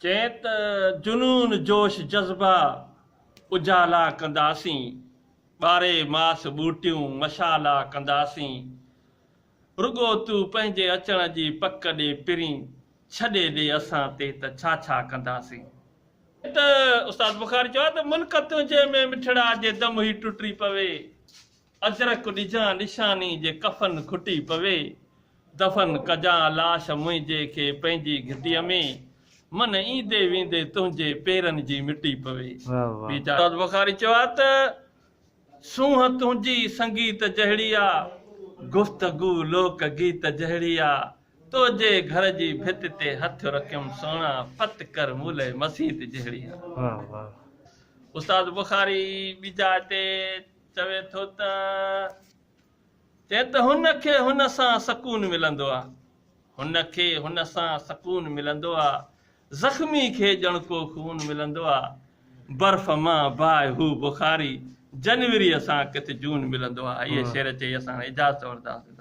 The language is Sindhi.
چئين ته جنون جوش جذبا اجالا ڪنداسين، ٻاري ماس ٻوٽيون مشالا ڪنداسين. رڳو تون پنهنجي اچڻ جي پڪ ڏي پرين، ڇڏي ڏي اسان تي ته ڇا ڇا ڪنداسين. ته استاد بخاري چيو آهي ته ملڪ تنهنجي ۾ مٺڙا جي دم هي ٽٽي پوي. اجرڪ ڏجان نشاني جي ڪفن کٽي پوي، دفن ڪجان لاش منهنجي کي پنهنجي گهٽيء ۾، من ايندي ويندي تنهنجي پيرن جي مٽي پوي. استاد بخاري چيو آهي ته سونهن تنهنجي سنگيت جهڙي آ، گفتگو لوڪ گيت جهڙي آ، تنهنجي گهر جي ڀت تي هٿ رکيم سهڻا، پت ڪر مون لئه مسيت جهڙي آ. استاد بخاري ٻي جاء تي چوي ٿو ته چئي ته هن کي هن سان سڪون ملندو آ هن کي هن سان سڪون ملندو آ زخمي کي ڄڻ ڪو خون ملندو آ برف مان باهه هو بخاري جنوريء سان ڪٿ جون ملندو آ اهي شعر چئي اسان اجازت وٺنداسين.